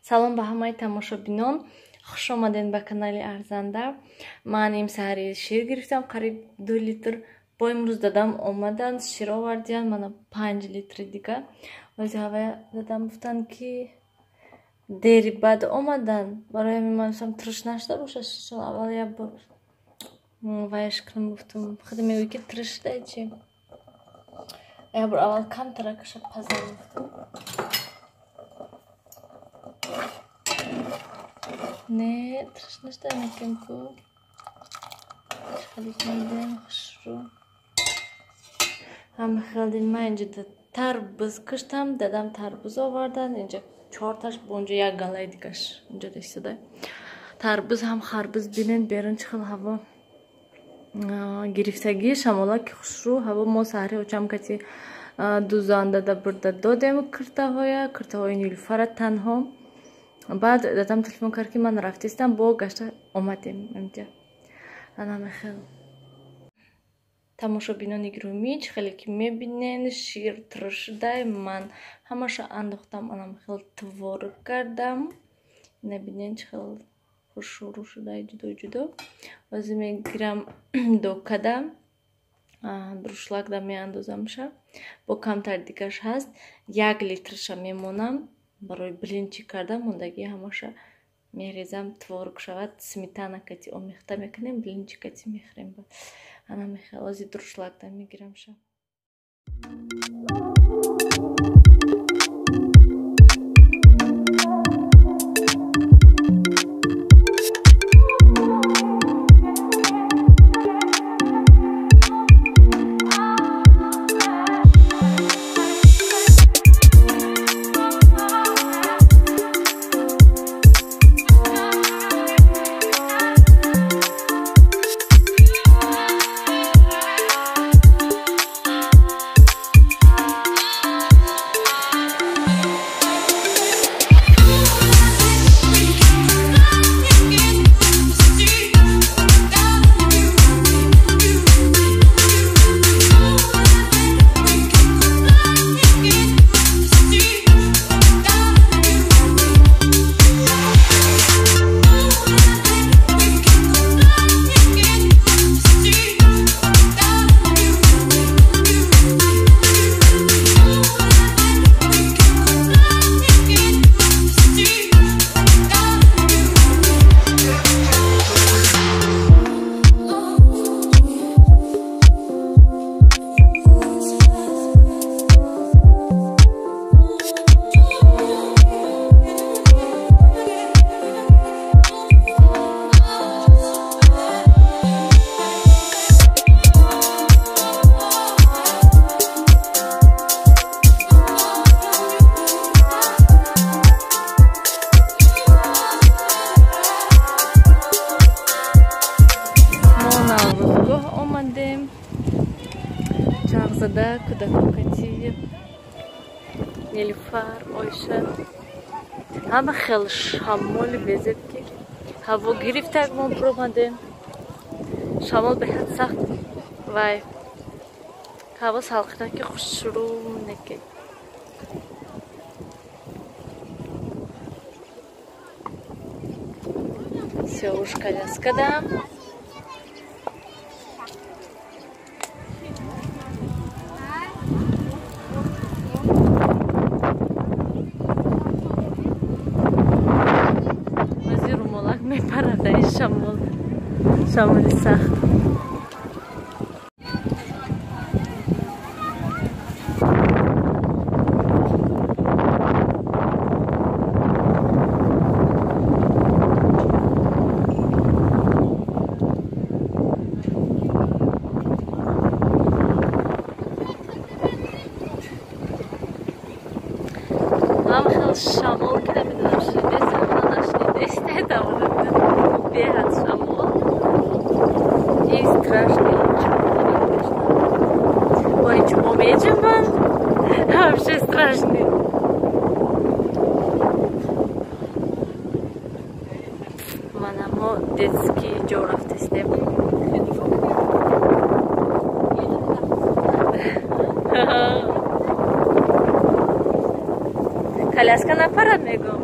Салом ба ҳамаи тамошобинон. Хуш омадед ба канали Арзанда. Ман им саҳари шир гирифтам, қариб 2 литр. Бо имрӯз дадам омаданд, шир овардиянд, мана 5 литри дига. Ози ҳавая дадам гуфтанд, ки дери баъд омаданд. Барои ҳамин ман гуфтам тирш нашуда бошад, ширшон аввал як бор вайш кунам гуфтам. Худи мегӯй ки тирш шуда чи? Як бор аввал камтаракаша пазам гуфтам. Не, тирш нашуда мекем ку. Хеле мебинем хушрӯ. Ҳама хел дил ман инҷа тарбуз киштам, дадам тарбуз оварданд. Инҷа 4таш, бо онҷо як галаи дигаш инҷо истода. Тарбуз ҳам харбуз бинед, берун чӣ хел ҳаво гирифтагӣ, шамола ки хушрӯ ҳаво. Мо саҳри очам кати дузанда да бурда додем киртаҳоя, киртаҳои Нилуфара танҳо. Баъд дадам телефон кард, ки ман рафтистам, бо гашта омадем инҷа. Ана мехел. Тамошобинони гиромӣ, чӣ хеле ки мебинен, шир тирш шудай. Ман ҳамаша андохтам, ана мехел творог кардам. Набинен чӣ хел хушрӯ шудай, ҷудо ҷудо. Ҳозир мегирам докада, друшлакда меандозамша. Бо камтар дигаш ҳаст, 1 литрша мемонам барои блинчик кардан, мондагӣ ҳамаша мерезам, творог шавад, сметана кати омехта мекунем, блинчик кати мехӯрем. Ана мехел ҳозир друшлакда мегирамша. Чархзада, кӯдако кати, Нилуфар, Ойша. Ҳама хел шамоли безеб ки ҳаво гирифтак мо буромадем. Шамол беҳад сахт вай ҳаво салқинаки хушрӯ неки. Сиёвуш коляскадам. Шамол, шамоли сахт. Ҳам хел шамол ки намедонам шунидестам, нашунидесте тамошобинон. Беҳад шамол и страшный. Ой, чмо меҷумбан? Вообще страшный. Мана мо детский ҷо рафтестем. Коляска напарад, мегӯм.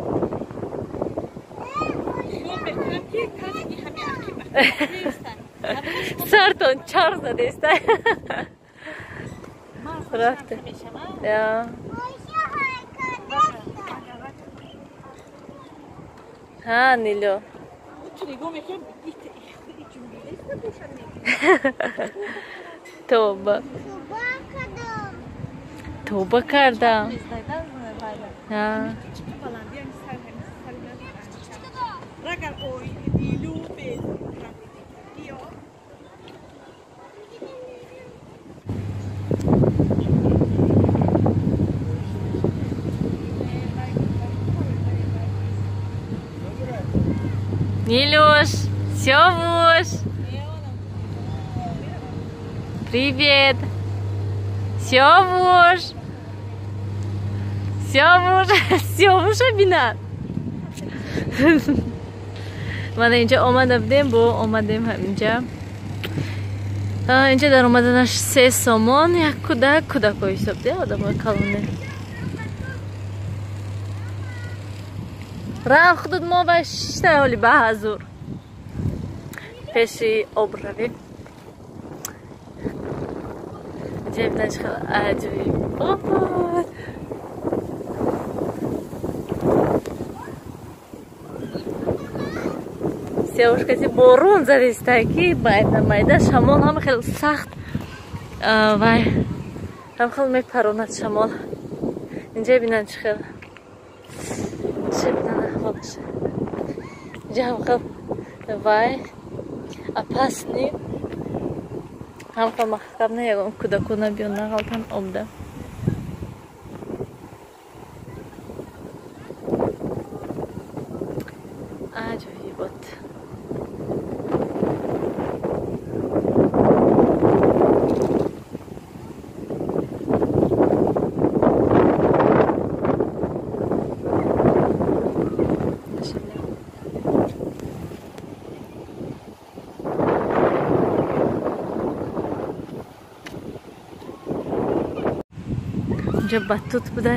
Сартон чарх задеста. Рафта. Ҳа, Нило. Тоба. Тоба кардам. Нилюш, Севуш, привет, Севуш, Севуш, Севуша бина. Мана инҷа омада будем, бо омадем инҷа. Инҷа дар омаданаш 3 сомон, як кӯдак, кӯдакҳо ҳисоб де, одамои калоне. Рафт худут мо ва шишта ҳоли ба ҳазур. Пеши об равем. Ҷеб хел аҷоиб. Севушкаси борон задиста ки майда майда шамол ҳам хел сахт вай ҳам хел мепаронад шамол. Инҷа бинан чӣ хел. Чӣ бинан аҳволаш. Инҷа ҳам хел вай опасни. Ҳам хел маҳкам на ягон кӯдако набиён нағалтан обда. Аҷоибот. Инҷа батут буда.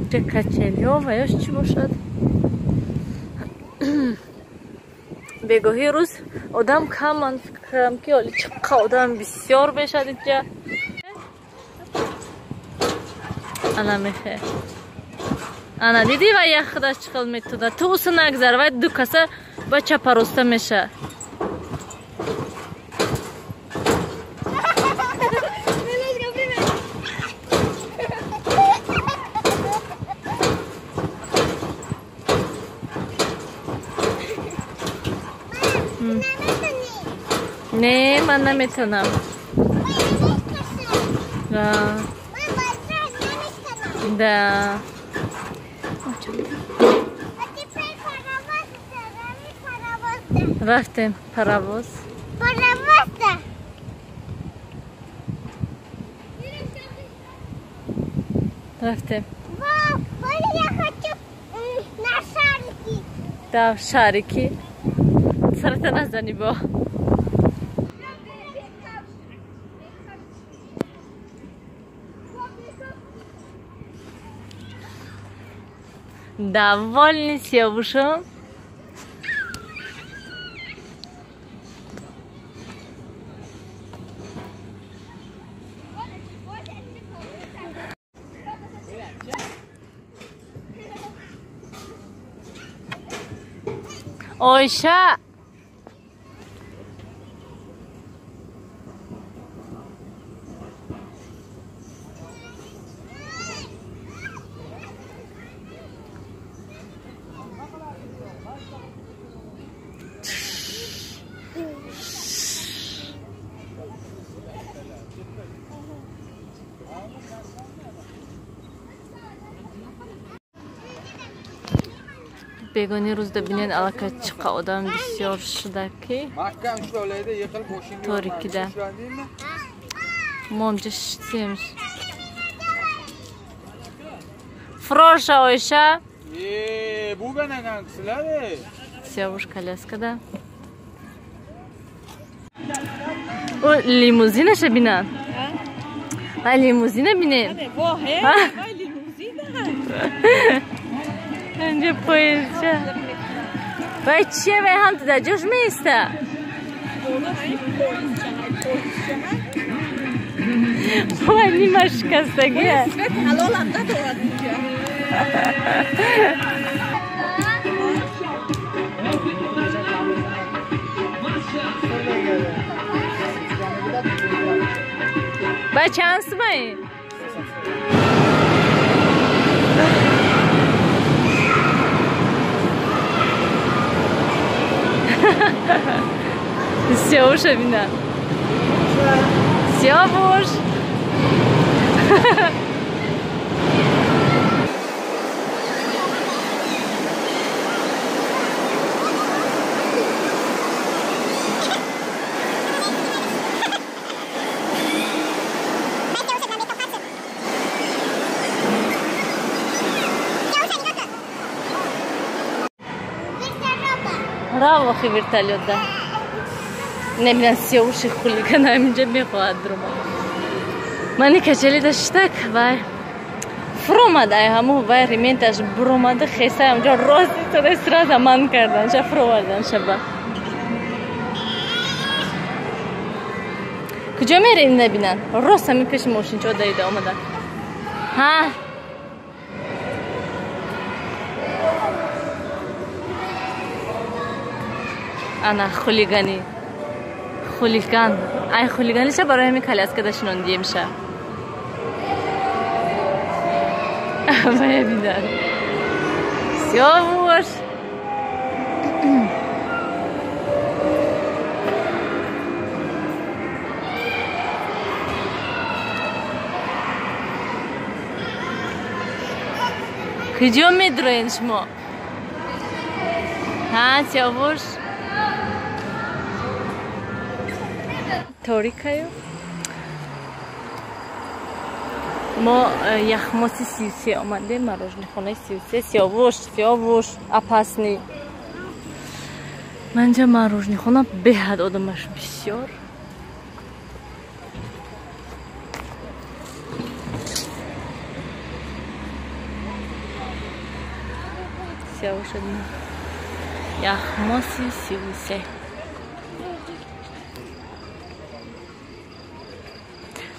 Инҷа качелё ва ёш чӣ бошад? Бегоҳи рӯз одам кам, ман фикр кардам ки оли чиққа одам бисёр мешад инҷа. Ана мехе. Ана дидӣ ва як худаш чӣ хел метуда. Ту уса нагзар, вай ду каса ба чапароста меша. Не, ман наметонам. Да. Рафтем паровоз. Рафтем. Я хочу на шарики. Да, шарики. Сарата назани бо. Довольны Севушем? Ойша! Бегони рӯзда бинед аллакай чиқа одам бисёр шуда ки торикида. Мо инҷа шитем. Фроша Ойша. Севуш коляскада. О, лимузинаша бинан. А лимузина бинед. Инҷа поездча. Вай чие, вай ҳам ту дар ҷош меиста. Вай нима шикастагия. Ҳалолам надорад инҷа. Ба чанд сумаи? Сёвуша бина. Сёвуш. Рав охи вертолёта. Намедонам сиёвуши хулиган ҳаминҷа мехоҳад дуромад. Мани качали даштак вай фуромад, ай ҳаму вай ременташ буромада хеса ҳамҷо рост истода сразу ман кардан ша фуровардан шаба. Куҷо мерем набинан? Рост ҳамин пеши мошинчо давида омадан. Ҳа? Ана хулигани. Хулиган. Ай хулиганиша барои ҳамин коляска дашинондиемша. Вая бинан. Сёвуш. Куҷо медроен шумо? Ҳа, Сёвуш? Торикаю. Мо яхмоси 33 омадем, мороженое 33. Сиёвуш, Сиёвуш, опасный. Манҷа мороженое беҳад одамаш бисёр. Сиёвуш яхмоси 33.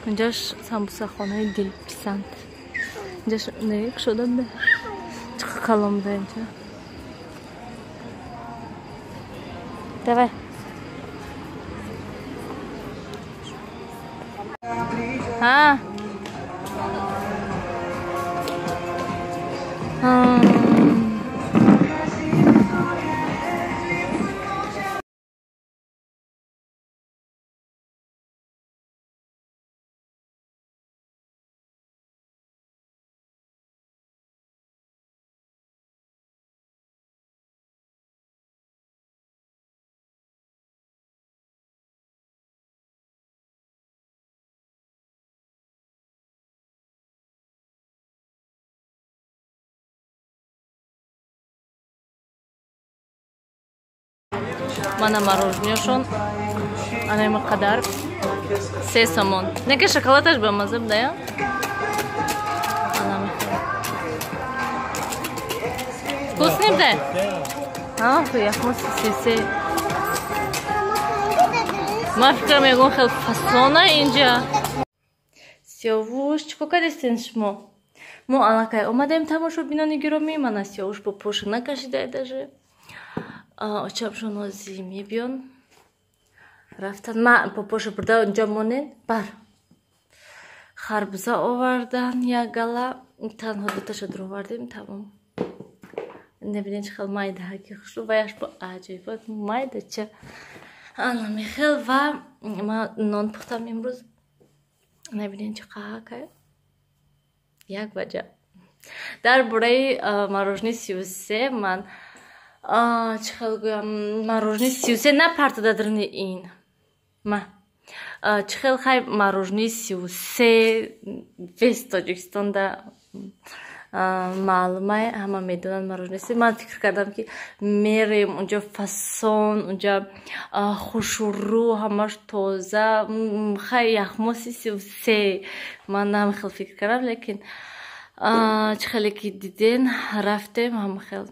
Инҷаш самбусахонаи дилписанд. Инҷаш не кушода бе. Чӣ калом да инҷа. Давай. Ҳа. Мана мороженое ана има қадар 3 сомон. Неке шоколадаш ба маза буда, я? Вкусный буда? А, яхмос се. Ма фикр мегӯм хел фасона инҷа. Сиёвуш, чӣ кор кардастен шумо? Мо аллакай омадем тамошобинони гиромӣ, мана Сиёвуш бо поша накашида даже. Очамшон ҳозир мебиён. Рафтан ма попоша бурда онҷо монен бар. Харбуза овардан як гала, танҳо дуташа дуровардем, тамом. Небинед чӣ хел майдаҳаки хушрӯ ваяш бо аҷоибот майдача. Ана мехел ва ма нон пухтам имрӯз. Небинед чӣ қаҳакай. Як ваҷа. Дар бораи мороженое 33 ман чӣ хел гӯям, мороженое 33 напартода даруни ин. Ма чӣ хел хай мороженое 33 весь Тоҷикистонда маълумай, ҳама медонанд мороженое 33. Ман фикр кардам ки мерем унҷо фасон, унҷа хушрӯ, ҳамаш тоза, хай яхмоси 33. Ман ҳама хел фикр кардам, лекин чӣ хеле ки диден рафтем ҳама хел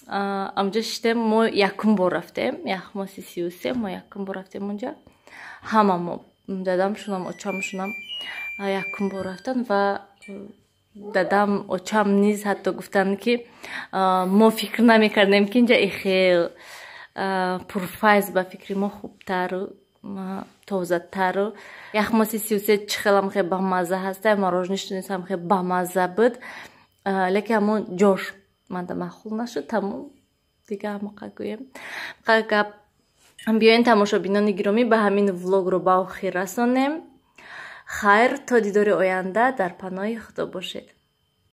Амҷа шиштем, мо якум бор рафтем, яхмоси 33, мо якум бор рафтем унҷа. Ҳама мо, дадамшунам, очамшунам якум бор рафтан ва дадам, очам низ ҳатто гуфтанд, ки мо фикр намекардем, ки инҷа ихел пурфайз, ба фикри мо хубтару тозатару. Яхмоси 33 чӣ хелам хел бамазза ҳаста, мороженое ш низ ҳам хел бамазза буд, лекин ҳамон ҷош манда маъқул нашуд. Тамом, дига ҳамоқа гӯем гап. Биёен, тамошобинони гиромӣ, ба ҳамин влогро ба охир расонем. Хайр, то дидори оянда, дар паноҳи Худо бошед.